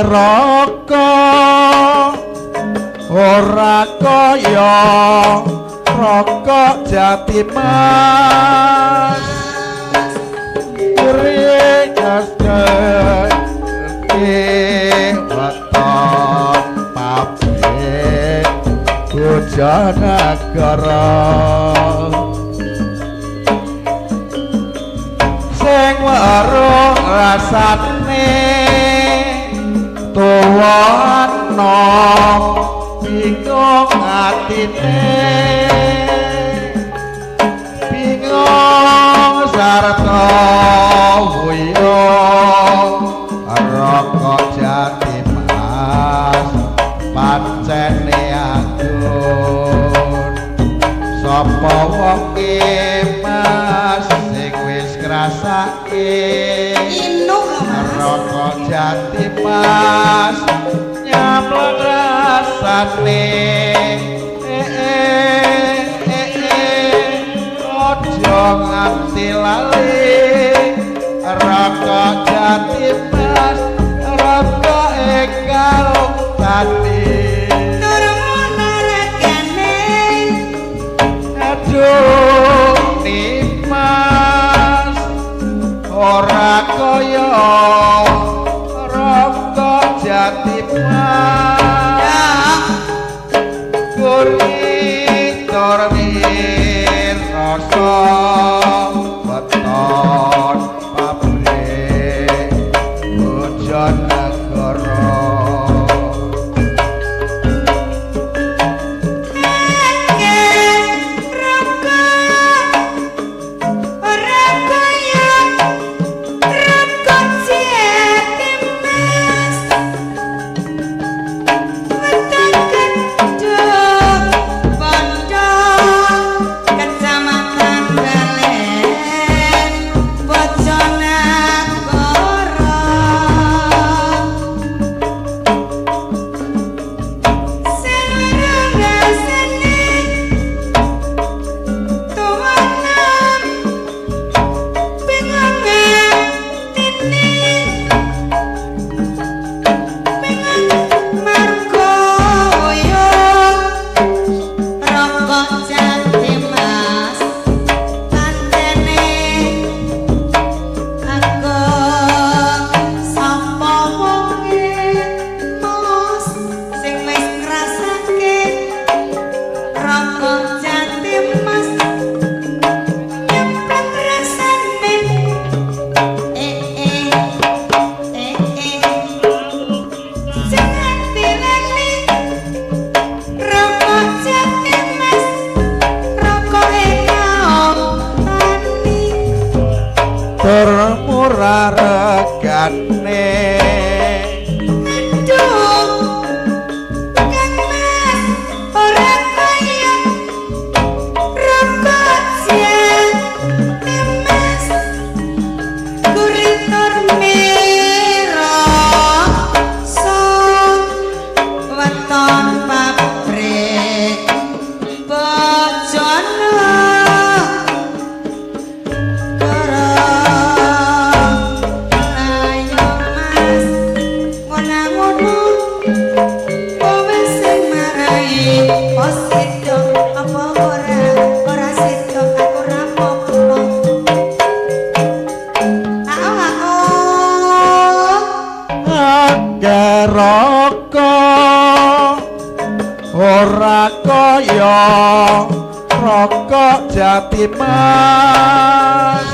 Rokok ora kaya rokok jati mas, weton pabrik Bojonegoro sing weruh rasane tuwa enom bingung atine, bingung sarta wuyung. Rokok jati mas pancene agun, sapa wonge mas sing wis ngrasake rokok jati mas nyamleng rasane. Aja nganti lali rokok jati mas, rokok engkau tadi turun regane. Aduh nimas ora kaya rokok jati mas, gurih tur rasa weton pabrik Bojonegoro. Murah regane. Aduh Kang Mas ora kaya rokok jati mas, gurih tur mirasa weton pabrik Bojonegoro. Rokok ora kaya rokok jati mas,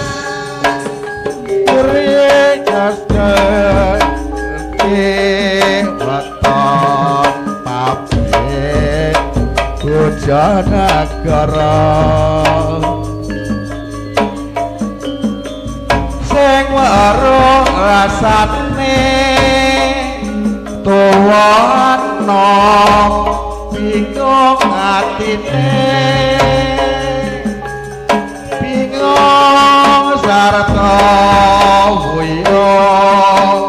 weton pabrik Bojonegoro sing weruh rasane tuwa enom bingung atine, bingung sarta wuyung.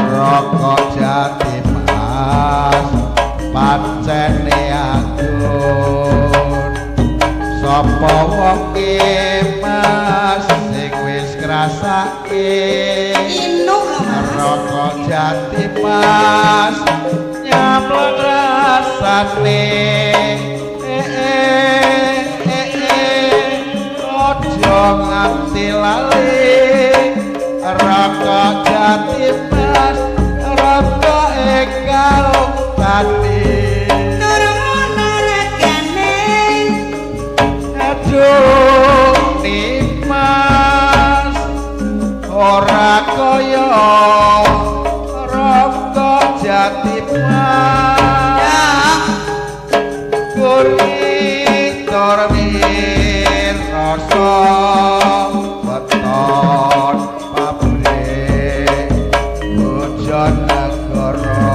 Rokok jati mas pancene agun, sapa wonge mas sing wis ngrasake Rokok jati mas nyamleng rasane ojo nganti lali rokok jati mas rokok karo tani tur regane aduh nimas ora kaya rokok jati mas guritor rasa weton pabrik Bojonegoro.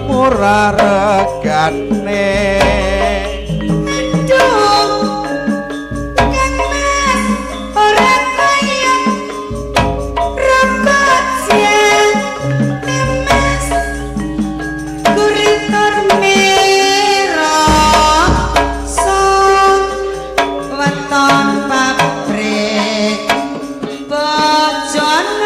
Murah regane aduh Kang Mas ora kaya rokok jati mas guritor rasa weton pabrik Bojonegoro.